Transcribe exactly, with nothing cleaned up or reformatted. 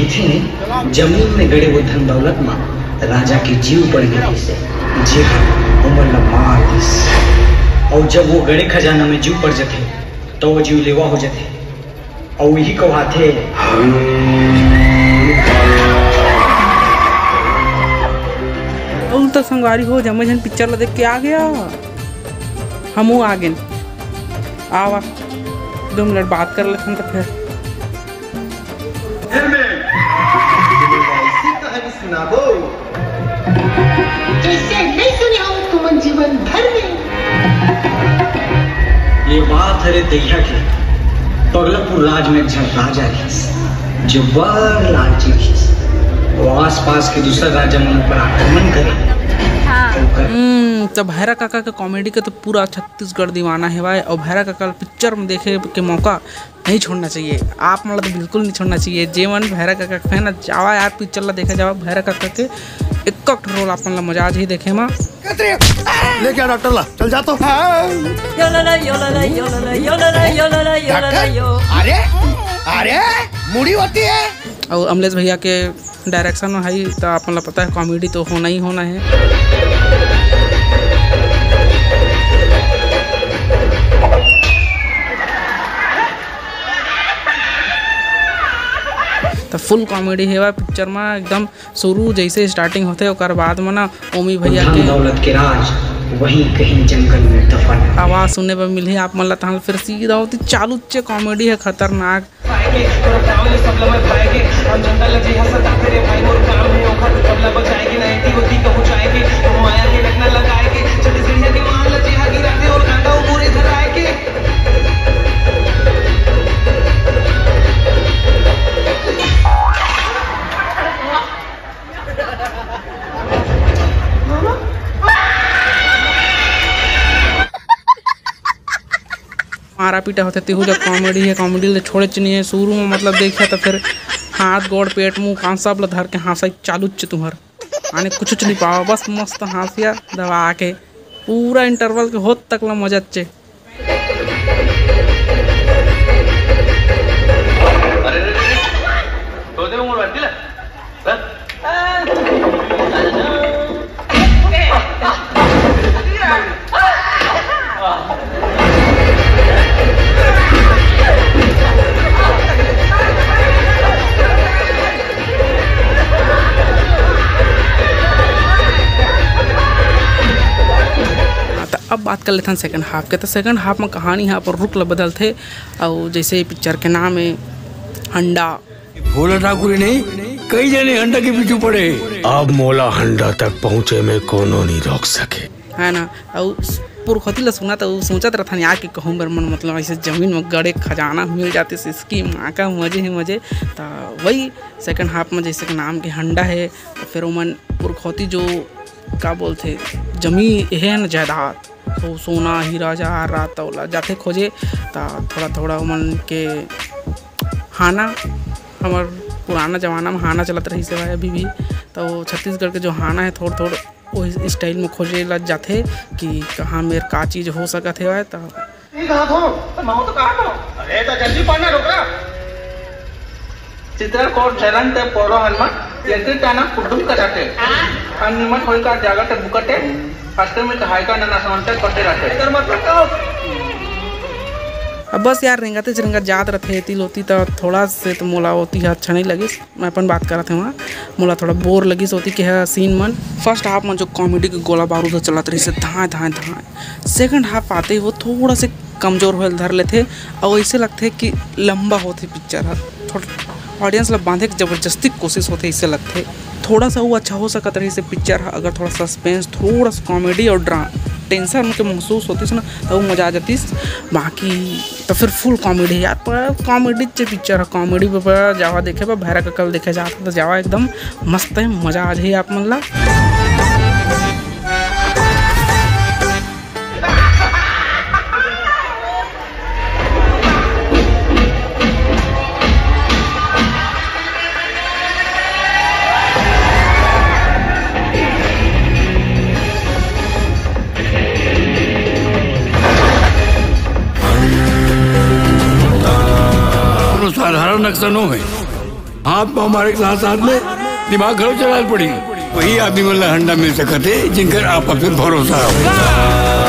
जमीन में गड़े वो धन दौलत म राजा के जीव पड़ गे रिहिस हे, जेहा ओमन ला मार दिस। अउ जब वो गड़े खजाना में जीव पड़ जथे, त वो जीव लेवा हो जथे। अउ इही कहाथे। अउ त संगवारी हो, जम्मे झन पिक्चर ला देख के आ गया, हमू आ गेन। आवा, दो मिनट बात कर लेथन त फेर। ऐसे नहीं सुने हो तुमन जीवन भर में। ये बात हरे तइहा के, बगलापुर राज में एक झन राजा रिहिस, जो बड़ लालची रिहिस। वो आसपास के दूसरा राजा मन पर आक्रमण करे। हाँ। ओकर हम्म, त भैरा काका के कॉमेडी के तो पूरा छत्तीसगढ़ दीवाना हेवय, अउ भैरा काका ल पिक्चर में देखे के मौका नहीं छोड़ना चाहिए। आप मन ला तो बिल्कुल नहीं छोड़ना चाहिए। जे मन भैरा काका के फैन, जावा यार, पिक्चर ला देखे जावा भैरा काका के। एक रोल आप मन ला मजा आ जाही देखे मा। ले क्या डॉक्टर ला, चल जा तो। यो ला ला, यो ला ला, यो ला ला, यो ला ला, यो ला ला, यो ला ला, डॉक्टर? यो। अरे, अरे, मुड़ी होती है। अउ अमलेश भैया के डायरेक्शन में हई, त आप मन ला पता है, कॉमेडी तो होना ही होना है। त फुल कॉमेडी हेवय पिक्चर में, एकदम शुरू जैसे स्टार्टिंग होथे, ओकर बाद में ना ओमी भैया धन के दौलत के राज वहीं कहीं जंगल में दफन है। आवाज सुने बर मिलही आप मन ला, तहां फिर सीधा होती चालू चे कॉमेडी है खतरनाक। पाएंगे, तोरा गाँव ले सब लमर खाएंगे। हम जनता ला जी हंसत आथे रे भाई, मोर काम है ओखर, तबला बजाएंगे, ना एती ओती कहूँ जाएंगे। हम माया के रखना लगाएंगे, चले सीढ़िया के मार ला जी हागी राते और कांदा वो मोरे घर आएंगे। मारा पीटा होथे, तेहू जग कॉमेडी है, कॉमेडी ले छोड़े च नहीं है। शुरू में मतलब देखिया तो फिर हाथ गोड़ पेट मुंह कान सब ल धर के हाँसा चालू च तुहर, माने कुछ च नहीं पावा, बस मस्त हाँसिया दबा के पूरा इंटरवल के होत तक ल मजा चे। अरे रे रे, तो दे वो मोर बाटी ला। हाँ, त अब बात कर लेथन सेकंड हाफ के। त सेकंड हाफ में कहानी यहाँ पर रुख ल बदलथे, अउ जैसे पिक्चर के नाम है हंडा, भोला ठाकुर ही नहीं, कई जने हंडा के पीछू पड़े। अब मोला हंडा तक पहुँचे में कोनो नहीं रोक सके। है ना? अउ पुरखौती ला सुना त उ सोचत रथन यार कि कहूँ बर मन मतलब ऐसे जमीन में गड़े खजाना मिल जाते, सिसकी माँ का मजे है मजे। त वही सेकंड हाफ में जैसे कि नाम के हंडा है, त फिर ओमन पुरखौती जो का बोलथे जमीन है ना जायदाद, तो सोना हीरा जवाहरात तौला जाथे खोजे, त थोड़ा थोड़ा ओमन के हाना, हमर पुराना जमाना में हाना चलत रहिस हवय अभी भी, त वो छत्तीसगढ़ के जो हाना है थोड़ थोड़ वो स्टाइल में खोजे ला जाथे कि कहाँ मेर का चीज हो सकत हवय। त सही कहा थो, तो मैं तो कहा थो। अरे तो जल्दी पढ़ना डोकरा। चित्रकोट झरन ते पोरो हनुमान, यंत्री टाना कुडुम कजाते। हम निमन होई का जागते बुकटे, अष्टमी कहाई का नना समंते कटे रहते। इधर मत कहो। अब बस यार, रेंगते च रेंगत जात रथे एती लोती, त थोड़ा से त मोला ओती ह अच्छा नहीं लगिस। मैं अपन बात करत हवं, मोला थोड़ा बोर लगिस ओती के ह सीन मन। फर्स्ट हाफ में जो कॉमेडी के गोला बारूद ह चलत रहिस हे, धांय धांय धांय, सेकंड हाफ आते ही वो थोड़ा से कमजोर होए ल धर लेथे, अउ ऐसे लगथे कि लंबा होथे पिक्चर ह, थोड़ा ऑडियंस ल बांधे के जबरदस्ती कोशिश होथे, ऐसे लगथे। थोड़ा सा वो अच्छा हो सकत रहिस हे पिक्चर ह, अगर थोड़ा सस्पेंस, थोड़ा सा कॉमेडी और ड्रा टेंशन के महसूस होतिस ना, त वो मजा आ जातिस। बाकी तो फिर फुल कॉमेडी यार, पर कॉमेडी चे पिक्चर ह, कॉमेडी पे, पे जावा देखे बा, भैरा ककल देखे जात ह, तो जावा एकदम मस्त है, मजा आ जाही आप मन ला। कोनो साधारण नक्शा नो है। हाथ पाँव मारे के साथ साथ में दिमाग घलो चलाए ल पड़ी। वही आदमी मन ला हंडा मिल सकत हे जिनकर आपस में भरोसा हो।